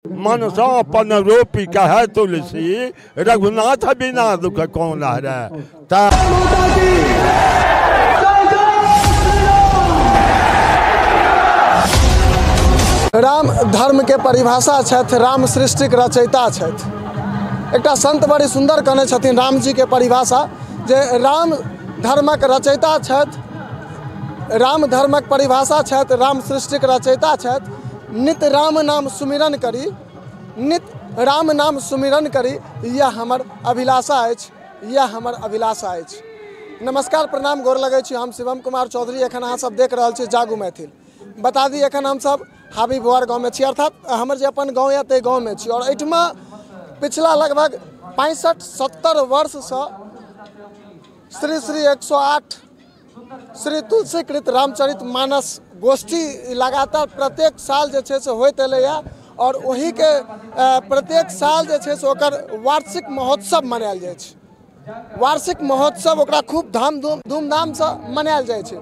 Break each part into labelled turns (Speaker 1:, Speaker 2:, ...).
Speaker 1: मन सँ अपन रोपी कहै तुलसी, रघुनाथ बिना दुख कौन हरै।
Speaker 2: राम धर्म के परिभाषा छथि, राम सृष्टिक रचयिता छथि। एकटा संत बड़ी सुंदर कहने छथिन राम जी के परिभाषा जे राम धर्मक रचयिता छथि, राम धर्मक परिभाषा छथि, राम सृष्टिक रचयिता छथि। नित राम नाम सुमिरन करी, नित राम नाम सुमिरन करी, यह हमर अभिलाषा अछि, यह हमर अभिलाषा अछि। नमस्कार, प्रणाम, गोर लगै छी। हम शिवम कुमार चौधरी, एखन अहाँ सब देख रहल छी जागू मैथिल। बता दी एखन हमसब हाबी भुआर गाँवमे छी, अर्थात हमर जे अपन गाँव यऽ ताहि गाँवमे छी। और एहिठमा पिछला लगभग 65-70 वर्षसँ श्री श्री 108 श्री तुलसीकृत रामचरित मानस गोष्ठी लगातार प्रत्येक साल जे छै से होइत एलैए और ओहिके प्रत्येक साल जे छै से ओकर वार्षिक महोत्सव मनायल जाइ छै। वार्षिक महोत्सव ओकरा खूब धूमधामसँ मनायल जाइ छै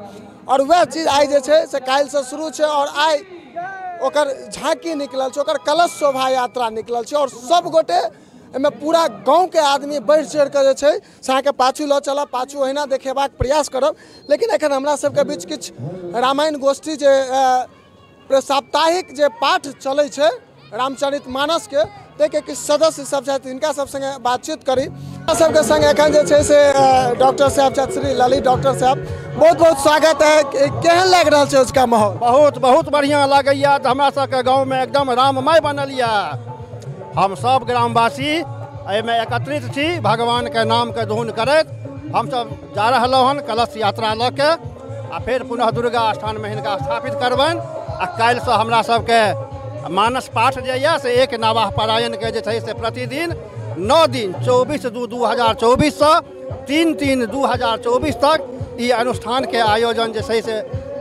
Speaker 2: और वएह चीज आइ जे छै से काल्हिसँ शुरू छै और आइ ओकर झाँकी निकलल छै, ओकर कलश शोभा यात्रा निकलल छै और सब गोटे एहिमे पूरा गाँवके आदमी बढ़ि चढ़िकऽ जे छै से अहाँके पाछू लऽ चलब, पाछू ओहिना देखेबाक प्रयास करब। लेकिन एखन हमरा सबके बीच किछु रामायण गोष्ठी जे साप्ताहिक जे पाठ चलै छै रामचरित मानसके, ताहिके किछु सदस्य सब छथि, हिनका सब सङ्गे बातचीत करी। हमरा सबके सङ्ग एखन जे छै से डॉक्टर साहब छथि, श्री ललित डॉक्टर साहब, बहुत बहुत स्वागत है। केहन लागि रहल छै उसका माहौल?
Speaker 3: बहुत बहुत बढ़िआँ लागैया। तऽ हमरा सबके गाँवमे एकदम राममय बनल यऽ। हम सब ग्रामवासी एहिमे एकत्रित छी, भगवानके नामके धुन करैत हमसब जा रहलहुँ हन कलश यात्रा लऽ के आ फेर पुनः दुर्गा स्थानमे हिनका स्थापित करबनि। आ काल्हिसँ हमरा सबके मानस पाठ जे यऽ से एक नवाह पारायणके जे छै से प्रतिदिन 9 दिन 24/2/2024 सँ 3/3/2024 तक ई अनुष्ठानके आयोजन जे छै से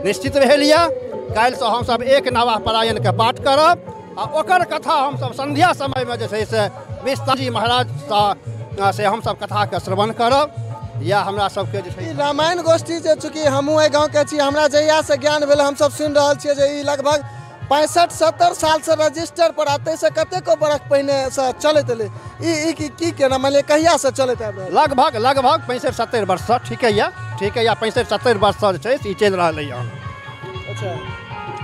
Speaker 3: निश्चित भेल यऽ। काल्हिसँ हमसब एक नवाह पारायणके पाठ करब आ ओकर कथा हमसब संध्या समयमे जे छै से विस्तार महाराजसँ से हमसब कथाके श्रवण करब। यह हमरा सबके जे छै
Speaker 2: रामायण गोष्ठी जे चूँकि हमहूँ एहि गाँवके छी, हमरा जहियासँ ज्ञान भेल हमसब सुनि रहल छियै जे ई लगभग 65-70 सालसँ रजिस्टर पर आ ताहिसँ कतेको बरख पहिनेसँ चलैत एलै। ई की केना मानि लिअ कहियासँ चलैत आबि रहल?
Speaker 3: लगभग लगभग 65-70 वर्षसँ। ठीके यऽ, ठीके यऽ, 65-70 वर्षसँ जे छै से ई चलि रहलै हँ।
Speaker 2: अच्छा,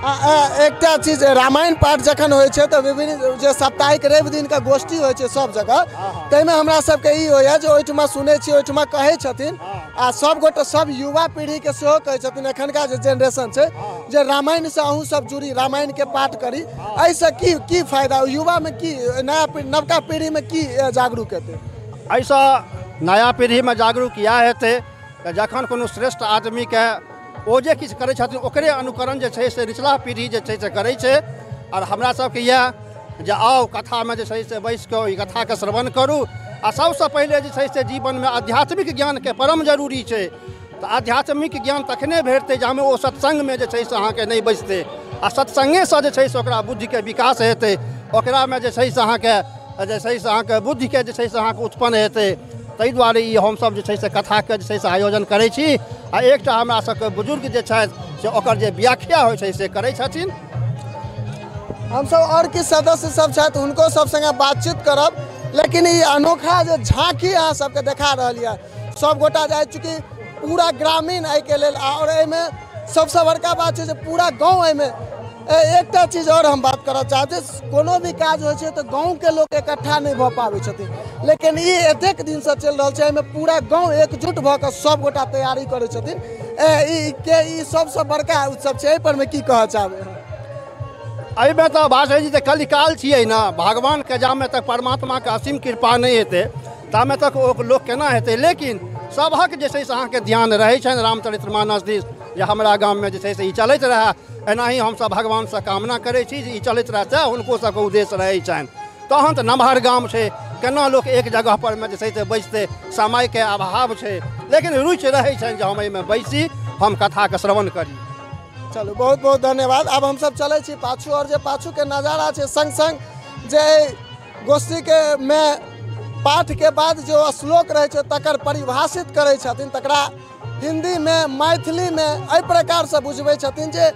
Speaker 2: एकटा चीज रामायण पाठ जखन होइ छै तऽ विभिन्न जे साप्ताहिक रवि दिनके गोष्ठी होइ छै सब जगह, ताहिमे हमरा सबके ई होइए जे ओहिठमा सुनै छियै, ओहिठमा कहै छथिन आ सब गोटे सब युवा पीढ़ीके सेहो कहै छथिन, एखनका जे जेनरेशन छै जे रामायणसँ अहूँ सब जुड़ी, रामायणके पाठ करी। एहिसँ की की फायदा युवामे, की नया नवका पीढ़ीमे की जागरूक हेतै?
Speaker 3: एहिसँ नया पीढ़ीमे जागरूक इएह हेतै तऽ जखन कोनो श्रेष्ठ आदमीके ओ जे किछु करै छथिन ओकरे अनुकरण जे छै से निचला पीढ़ी जे छै से करै छै। आओर हमरा सबके इएह जे आउ कथामे जे छै से बैसि कऽ ओहि कथाके श्रवण करू। आ सबसँ पहिले जे छै से जीवनमे आध्यात्मिक ज्ञानके परम जरूरी छै। तऽ आध्यात्मिक ज्ञान तखने भेटतै जामे ओ सत्सङ्गमे जे छै से अहाँके नहि बैसतै आ सत्सङ्गेसँ जे छै से ओकरा बुद्धिके विकास हेतै, ओकरामे जे छै से अहाँके जे छै से अहाँके बुद्धिके जे छै से अहाँके उत्पन्न हेतै। ताहि दुआरे ई हमसब जे छै से कथाके जे छै से आयोजन करै छी। आ एकटा हमरा सबके बुजुर्ग जे छथि से ओकर जे व्याख्या होइ छै से करै छथिन।
Speaker 2: हमसब आओर किछु सदस्य सब छथि हुनको सब सङ्गे बातचीत करब। लेकिन ई अनोखा जे झाँकी अहाँ सबके देखा रहल यऽ, सब गोटा जाइ चूँकि पूरा ग्रामीण एहिके लेल, आओर एहिमे सबसँ बड़का बात छै जे पूरा गाँव एहिमे। एकटा चीज आओर हम बात करऽ चाहै छी, कोनो भी काज होइ छै तऽ गाँवके लोक इकट्ठा नहि भऽ पाबै छथिन, लेकिन ई एतेक दिनसँ चलि रहल छै, एहिमे पूरा गाँव एकजुट भऽ कऽ सब गोटा तैयारी करै छथिन। ई सबसँ बड़का उत्सव छै, एहि परमे की कहऽ चाहबै?
Speaker 3: एहिमे तऽ बात होइ छै जे कलिकाल छियै ने, भगवानके जामे तक परमात्माके असीम कृपा नहि हेतै तामे तक ओ लोक केना हेतै। लेकिन सभक जे छै से अहाँके ध्यान रहै छनि रामचरित मानस दिस जे हमरा गाममे जे छै से ई चलैत रहए। एनाही हमसब भगवानसँ कामना करै छी जे ई चलैत रहतै, हुनको सबके उद्देश्य रहै छनि। तहन तऽ नमहर गाम छै, केना लोक एक जगह परमे जे छै से बैसतै, समयके अभाव छै, लेकिन रुचि रहै छनि जे हम एहिमे बैसी, हम कथाके श्रवण करी।
Speaker 2: चलू, बहुत बहुत धन्यवाद। आब हमसब चलै छी पाछू, और जे पाछूके नजारा छै सङ्ग सङ्ग जे गोष्ठीके मे पाठके बाद जो श्लोक रहै छै तकर परिभाषित करै छथिन, तकरा हिन्दीमे मैथिलीमे एहि प्रकारसँ बुझबै छथिन जे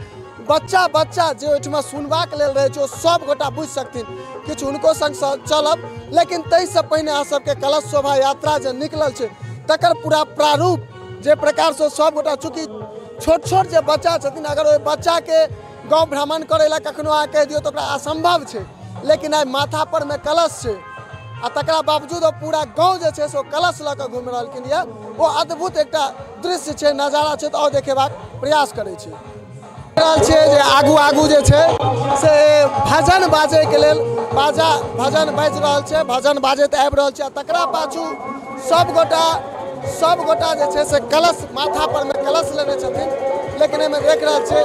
Speaker 2: बच्चा बच्चा जे ओहिठमा सुनबाक लेल रहै छै ओ सब गोटा बुझि सकथिन। किछु हुनको संग चलब, लेकिन ताहिसँ पहिने अहाँ सबके कलश शोभा यात्रा जे निकलल छै तकर पूरा प्रारूप जे प्रकारसँ सब गोटा, चूँकि छोट छोट जे बच्चा छथिन, अगर ओहि बच्चाके गाँव भ्रमण करै लए कखनो अहाँ कहि दियौ तऽ ओकरा असम्भव छै, लेकिन आइ माथा पर मे कलश छै आ तकरा बावजूद ओ पूरा गाँव जे छै से ओ कलश लऽ कऽ घुमि रहलखिन यऽ। ओ अद्भुत एकटा दृश्य छै, नजारा छै, तऽ आओर देखेबाक प्रयास करै छी। रहल छियै जे आगू आगू जे छै से भजन बाजैके लेल बाजा भजन बाजि रहल छै, भजन बाजैत आबि रहल छै आ तकरा पाछू सब गोटा जे छै से कलश माथा पर मे कलश लेने छथिन। लेकिन एहिमे देख रहल छै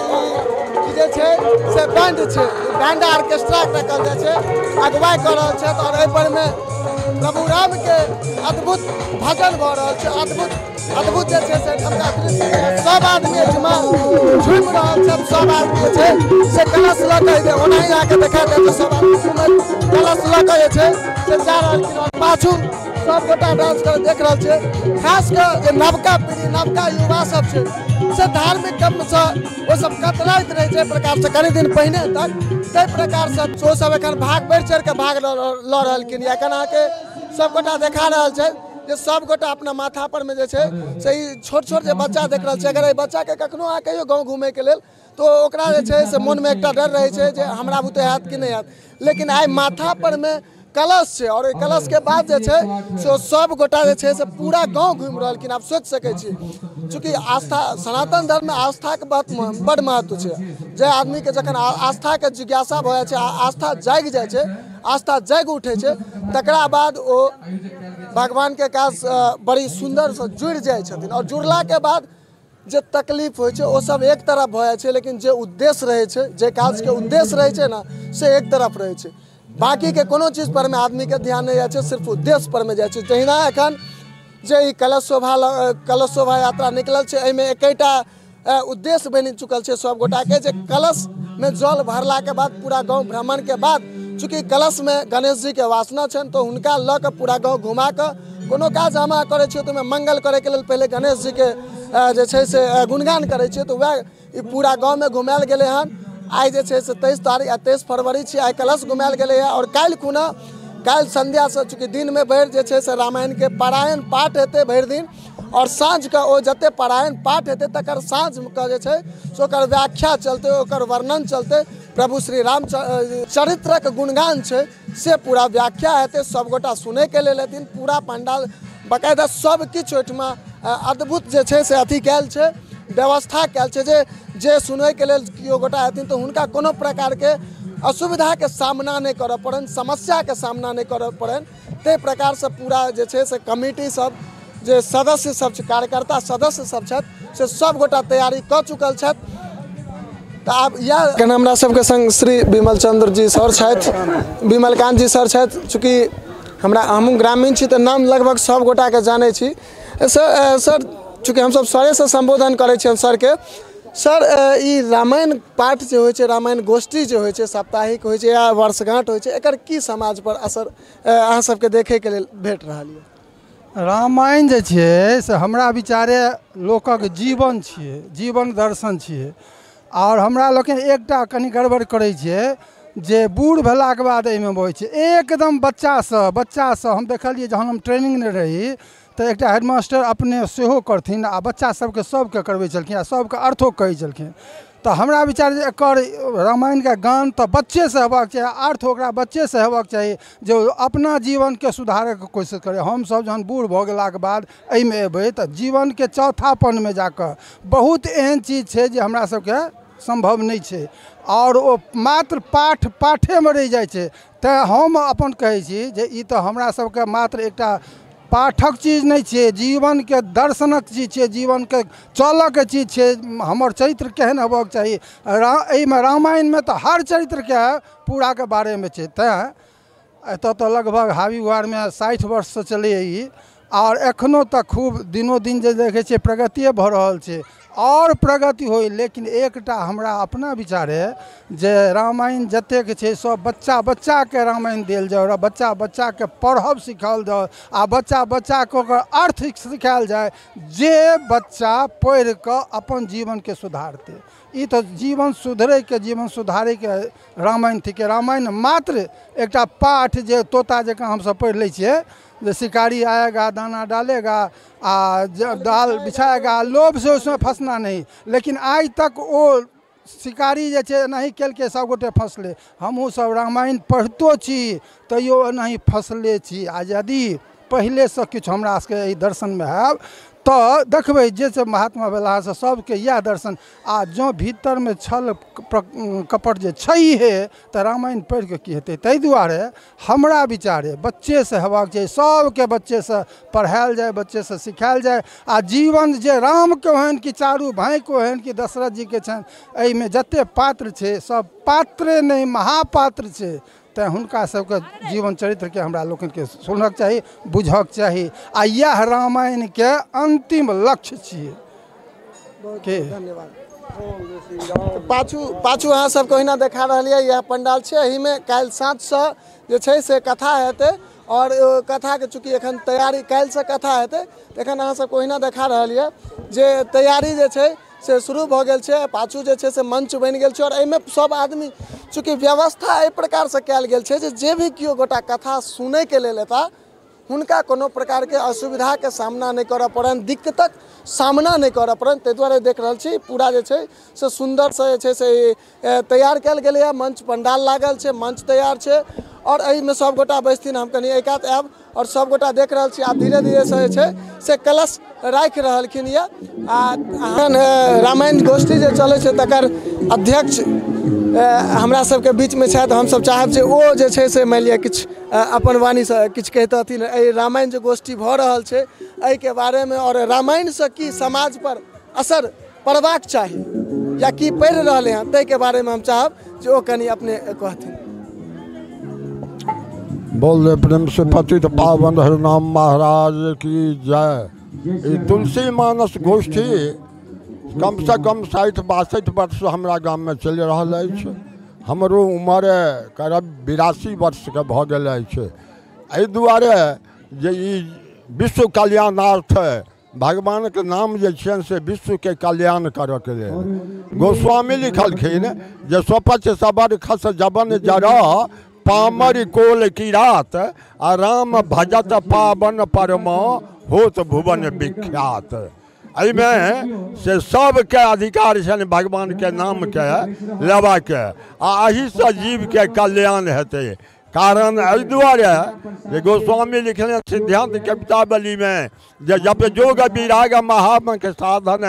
Speaker 2: ई जे छै से बैंड छै, बैंड ऑर्केस्ट्रा एकरा कहल जाइ छै, अगुवाई कऽ रहल छथि और एहि पर मे प्रभु राम के अद्भुत भजन भऽ रहल छै। अद्भुत अद्भुत जे छै से एहिठामका दृश्य, सब आदमी एहिठमा झूमि रहल छथि, सब आदमी जे छै से कलश लऽ कऽ ओनाही अहाँके देखा देत, सब आदमी कलश लऽ कऽ जे छै से जा रहलखिन और पाछू सब गोटा डांस कर देख रहल छै। खास कऽ जे नवका पीढ़ी, नवका युवा सब छै से धार्मिक क्रमसँ ओ सब कतराइत रहै छै प्रकारसँ कनि दिन पहिने तक, ताहि प्रकारसँ ओ सब एखन भाग बढ़ि चढ़ि कऽ भाग लऽ रहलखिन। एखन अहाँके सब गोटा देखा रहल छै जे सब गोटा अपना माथा पर मे जे छै से ई छोट छोट जे बच्चा देख रहल छै, अगर एहि बच्चाके कखनो अहाँ कहियो गाँव घुमैके लेल तो ओकरा जे छै से मोनमे एकटा डर रहै छै जे हमरा बुते हैत कि नहि हैत, लेकिन आइ माथा पर मे कलश छै और ओहि कलश के बाद जे छै से सब गोटा जे छै से पूरा गाँव घुमि रहलखिन। आब सोचि सकै छी, चूँकि आस्था सनातन धर्ममे आस्थाके बड़ महत्व छै। जे आदमीके जखन आस्थाके जिज्ञासा भऽ जाइ छै, आस्था जागि जाइ छै, आस्था जागि उठै छै, तकरा बाद ओ भगवानके काज बड़ी सुन्दरसँ जुड़ि जाइ छथिन और जुड़लाके बाद जे तकलीफ होइ छै ओ सब एक तरफ भऽ जाइ छै, लेकिन जे उद्देश्य रहै छै, जे काजके उद्देश्य रहै छै ने से एक तरफ रहै छै, बाकीके कोनो चीज पर मे आदमीके ध्यान नहि जाइ छै, सिर्फ उद्देश्य पर मे जाइ छै। जहिना एखन जे ई कलश शोभा यात्रा निकलल छै एहिमे एकेटा उद्देश्य बनि चुकल छै सब गोटाके, जे कलशमे जल भरलाके बाद पूरा गाँव भ्रमणके बाद, चूँकि कलशमे गणेश जीके वासना छनि तऽ हुनका लऽ कऽ पूरा गाँव घुमा कऽ कोनो काज हम अहाँ करै छियै तऽ ओहिमे मंगल करैके लेल पहिले गणेश जीके जे छै से गुणगान करै छियै, तऽ वएह ई पूरा गाँवमे घुमायल गेलै हन। आइ जे छै से 23 तारीख आ 23 फरवरी छी, आइ कलश घुमायल गेलै हँ और काल्हि खुना काल्हि संध्यासँ, चूँकि दिनमे भरि जे छै से रामायणके पारायण पाठ हेतै भरि दिन और साँझके ओ जते पारायण पाठ हेतै तकर साँझके जे छै से ओकर व्याख्या चलतै, ओकर वर्णन चलतै, प्रभु श्री राम चरित्रक गुणगान छै से पूरा व्याख्या हेतै, सबगोटा सुनैके लेल हेथिन। पूरा पंडाल बकायदा सब किछु ओहिठमा अद्भुत जे छै से अथी कयल छै, व्यवस्था कयल छै जे जे सुनैके लेल केओ गोटा हेथिन तऽ हुनका कोनो प्रकारके असुविधाके सामना नहि करऽ पड़नि, समस्याके सामना नहि करऽ पड़नि, ताहि प्रकारसँ पूरा जे छै से कमिटी सब जे सदस्य सब छै, कार्यकर्ता सदस्य सब छथि से सब गोटा तैयारी कऽ चुकल छथि। तऽ आब इएह एखन हमरा सबके संग श्री विमल चंद्र जी सर छथि, विमलकांत जी सर छथि। चूँकि हमहूँ ग्रामीण छी तऽ नाम लगभग सब गोटाके जानै छी। सर चूँकि हमसब सरेसँ सम्बोधन करै छियनि सरके, सर ई रामायण पाठ जे होइ छै, रामायण गोष्ठी जे होइ छै, साप्ताहिक होइ छै या वर्षगांठ होइ छै, एकर की समाज पर असर अहाँ सबके देखैके लेल भेट रहल यऽ?
Speaker 4: रामायण जे छै से हमरा विचारे लोकक जीवन छियै, जीवन दर्शन छियै। और हमरा लोकनि एकटा कनि गड़बड़ करै छियै जे बूढ़ भेलाके बाद एहिमे बहै छै। एकदम बच्चासँ हम देखलियै, जहन हम ट्रेनिंगमे रही तऽ एकटा हेडमास्टर अपने सेहो करथिन आ बच्चा सबके सबके करबै छलखिन आ सबके अर्थो कहै छलखिन। तऽ हमरा विचार जे एकर रामायणके गान तऽ बच्चेसँ हेबाक चाही, अर्थ ओकरा बच्चेसँ हेबाक चाही जे अपना जीवनके सुधारैके कोशिश करै। हमसब जहन बूढ़ भऽ गेलाके बाद एहिमे एबै तऽ जीवनके चौथापनमे जाकऽ बहुत एहन चीज छै जे हमरा सबके सम्भव नहि छै और ओ मात्र पाठेमे रहि जाइ छै। तेँ हम अपन कहै छी जे ई तऽ हमरा सबके मात्र एकटा पाठक चीज नहि छियै, जीवनके दर्शनक चीज छियै, जीवनके चलऽके चीज छियै। हमर चरित्र केहन हेबाक चाही, एहिमे रामायणमे तऽ हर चरित्रके पूराके बारेमे छै। तेँ एतऽ तऽ लगभग हावीवारमे 60 वर्षसँ चलैए ई, और एखनो तक खूब दिनो दिन जे देखै छियै प्रगतिए भऽ रहल छै। आओर प्रगति होइ। लेकिन एकटा हमरा अपना विचारे जे रामायण जतेक छै सब बच्चा बच्चाके रामायण देल जाय, आओर बच्चा बच्चाके पढ़ब सिखाओल जाय, आ बच्चा बच्चाके ओकर अर्थ सिखायल जाय, जे बच्चा पढ़ि कऽ अपन जीवनके सुधारतै। ई तऽ जीवन सुधरैके, जीवन सुधारैके रामायण थिकै। रामायण मात्र एकटा पाठ जे तोता जकाँ हमसब पढ़ि लै छियै, जे शिकारी आएगा दाना डालेगा आ दाल बिछाएगा, लोभ से उसमें फंसना नहीं। लेकिन आइ तक ओ शिकारी जे छै एनाही केलकै, सभगोटे फँसलै। हमहूँ सब रामायण पढ़ितो छी तैयो एनाही फँसले छी। आ यदि पहिलेसँ किछु हमरा सबके एहि दर्शनमे हैब तऽ देखबै जे सब महात्मा भेलाह से सबके इएह दर्शन। आ जँ भीतरमे छल कपट जे छैहे तऽ रामायण पढ़िकऽ की हेतै। ताहि दुआरे हमरा विचारे बच्चेसँ हेबाक चाही, सबके बच्चेसँ पढ़ायल जाय, बच्चेसँ सिखायल जाय। आ जीवन जे रामके होइन कि चारू भाइके होइन कि दशरथ जीके छनि, एहिमे जतेक पात्र छै सब पात्रे नहि महापात्र छै। तेँ हुनका सबके जीवन चरित्रके हमरा लोकनिके सुनक चाही, बुझक चाही। आ इएह रामायणके अन्तिम लक्ष्य छियै। के
Speaker 2: धन्यवाद। पाछू पाछू अहाँ सबके ओहिना देखा रहल यऽ, इएह पंडाल छै। एहिमे काल्हि साँझसँ जे छै से कथा हेतै, आओर कथाके चूँकि एखन तैयारी काल्हिसँ कथा हेतै, तऽ एखन अहाँ सबके ओहिना देखा रहल यऽ जे तैयारी जे छै से शुरू भऽ गेल छै। पाछू जे छै से मंच बनि गेल छै, आओर एहिमे सब आदमी चूँकि व्यवस्था एहि प्रकारसँ कयल गेल छै जे भी केओ गोटा कथा सुनैके लेल एता हुनका कोनो प्रकारके असुविधाके सामना नहि करऽ पड़नि, दिक्कतक सामना नहि करऽ पड़नि। ताहि दुआरे देख रहल छी पूरा जे छै से सुन्दरसँ जे छै से तैयार कयल गेलैए। मंच पंडाल लागल छै, मंच तैयार छै, आओर एहिमे सभगोटा बैसथिन। हम कनि एहि कात आयब, आओर सभगोटा देख रहल छी आब धीरे धीरे से जे छै से कलश राखि रहलखिन यऽ। आ एखन रामायण गोष्ठी जे चलै छै तकर अध्यक्ष हमरा सबके बीचमे छथि। हमसब चाहब जे ओ जे छै से मानि लिअ किछु अपन वाणीसँ किछु कहितथिन एहि रामायण जे गोष्ठी भऽ रहल छै एहिके बारेमे, आओर रामायणसँ की समाजपर असर पड़बाक चाही या की पड़ि रहलै हँ ताहिके बारेमे हम चाहब जे ओ कनि अपने कहथिन।
Speaker 1: बोल दे प्रेम से पतित पावन हरिनाम महाराज की जय। ई तुलसी मानस गोष्ठी कम से कम 60-62 वर्ष हमरा गाममे चलि रहल अछि। हमरो उमर करीब 82 वर्षके भऽ गेल अछि। एहि दुआरे जे ई विश्व कल्याणार्थ भगवानके नाम जे छियनि से विश्वके कल्याण करऽके लेल गोस्वामी लिखलखिन जे सोपच सबर खस जबन जरा पामर कोल किरात, आ राम भजत पावन परमा होत भुवन विख्यात। एहिमे से सबके अधिकार छनि भगवानके नामके लेबाके, आ एहिसँ जीवके कल्याण हेतै। कारण एहि दुआरे जे गोस्वामी लिखने सिद्धांत कवितावलीमे जे जप जोग विराग महामक साधन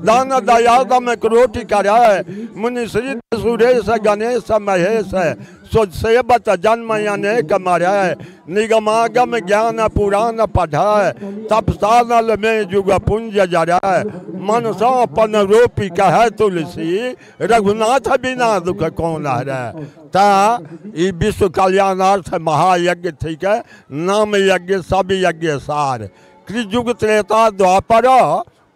Speaker 1: दान दया दम क्रोटि करे मुनि श्री सुरेश गणेश महेश सो सेवत जन्म अनेक मरे निगमागम ज्ञान पुराण पढ़े तप सानल में जुग पुंज जरे मन सँ अपन रोपी कहे तुलसी रघुनाथ बिना दुख कौन हरे। तैँ ई विश्व कल्याणार्थ महायज्ञ थिक, नाम यज्ञ सब यज्ञ सार। त्रिजुग त्रेता द्वापर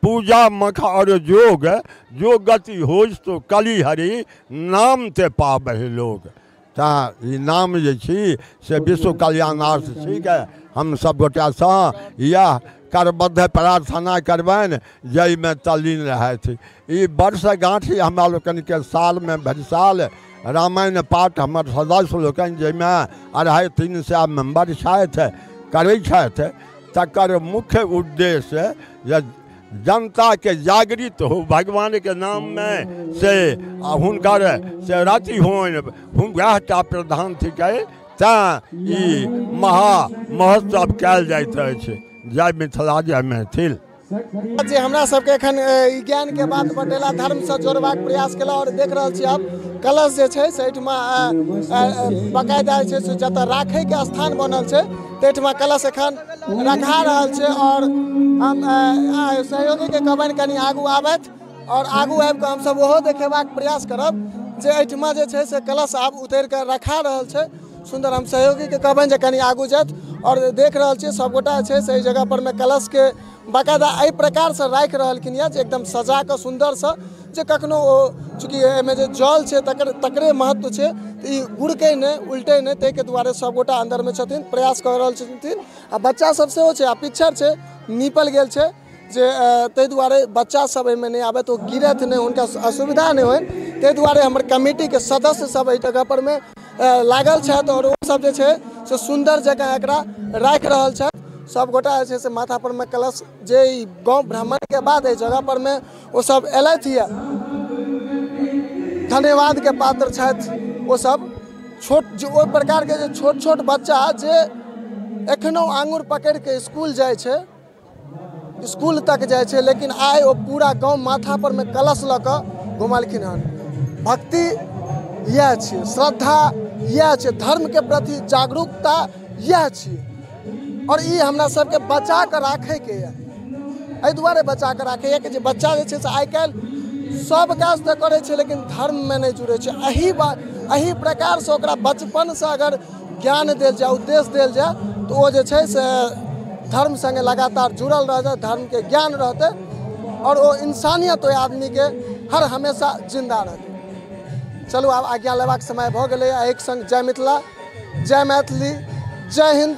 Speaker 1: पूजा मख और जोग, जो गति होज तो कली हरि नाम ते पाबे लोग। तैँ ई नाम जे छी से विश्व कल्याणार्थ ठीक है। हम सब गोटासँ इएह करबद्ध प्रार्थना करबनि जाहिमे तल्लीन रहथि। ई वर्षगाँठ हमरा लोकनिके सालमे भरि साल रामायण पाठ हमर सदस्य लोकनि जाहिमे 250-300 मेम्बर छथि करै छथि, तकर मुख्य उद्देश्य जे जनताके जागृत हो भगवानके नाममे से हुनकर से रति होइन, वएह टा प्रधान थिकै। तैँ ई महा महोत्सव कयल जाइत अछि। जय मिथिला, जय मैथिल।
Speaker 2: जे हमरा सबके एखन ज्ञान के बात बटेला, धर्मसँ जोड़बाक प्रयास केला, और देख रहल छी आब कलश जे छै से एहिठमा बकायदा जे छै से जतऽ राखैके स्थान बनल छै ताहिठमा कलश एखन रखा रहल छै। और हम सहयोगीके कहबनि कनि आगू आबथि, और आगू आबिकऽ हमसब ओहो देखेबाक प्रयास करब जे एहिठमा जे छै से कलश आब उतरि कऽ रखा रहल छै। सुन्दर, हम सहयोगीके कहबनि जे कनि आगू जाथि। और देख रहल छियै सभगोटा जे छै से एहि जगह पर मे कलशके बाकायदा एहि प्रकारसँ राखि रहलखिन यऽ जे एकदम सजा कऽ सुन्दरसँ, जे कखनो ओ चूँकि एहिमे जे जल छै तकरे महत्व छै, तऽ ई गुड़कै नहि उल्टै नहि, ताहिके दुआरे सभगोटा अन्दरमे छथिन, प्रयास कऽ रहल छथिन। आ बच्चा सब सेहो छै, आ पिक्चर छै नीपल गेल छै जे ताहि दुआरे बच्चा सब एहिमे नहि आबै तऽ ओ गिरत नहि, हुनका असुविधा नहि होइन, ताहि दुआरे हमर कमिटीके सदस्य सब एहि जगह परमे लागल छथि आओर ओ सब जे छै से सुन्दर जकाँ एकरा राखि रहल छथि। सबगोटा जे छै से माथा परमे कलश जे ई गाँव भ्रमणके बाद एहि जगह परमे ओ सब एलथि यऽ, धन्यवादके पात्र छथि ओ सब। छोट जे ओहि प्रकारके जे छोट छोट बच्चा जे एखनो आङ्गुर पकड़िके स्कूल जाइ छै, स्कूल तक जाइ छै, लेकिन आइ ओ पूरा गाँव माथा परमे कलश लऽ कऽ घुमलखिन हन। भक्ति इएह छियै, श्रद्धा इएह छियै, धर्मके प्रति जागरूकता इएह छियै, आओर ई हमरा सबके बचा कऽ राखैके यऽ। एहि दुआरे बचा कऽ राखैए कि जे बच्चा जे छै से आइ काल्हि सब काज तऽ करै छै लेकिन धर्ममे नहि जुड़ै छै। एहि प्रकारसँ ओकरा बचपनसँ अगर ज्ञान देल जाय, उद्देश्य देल जाय, तऽ ओ जे छै से धर्म सङ्गे लगातार जुड़ल रहतै, धर्मके ज्ञान रहतै आओर ओ इंसानियत ओहि आदमीके हर हमेशा जिन्दा रहतै। चलू आब आज्ञा लेबाक समय भऽ गेलैए। एक सङ्ग जय मिथिला, जय मैथिली, जय हिन्द।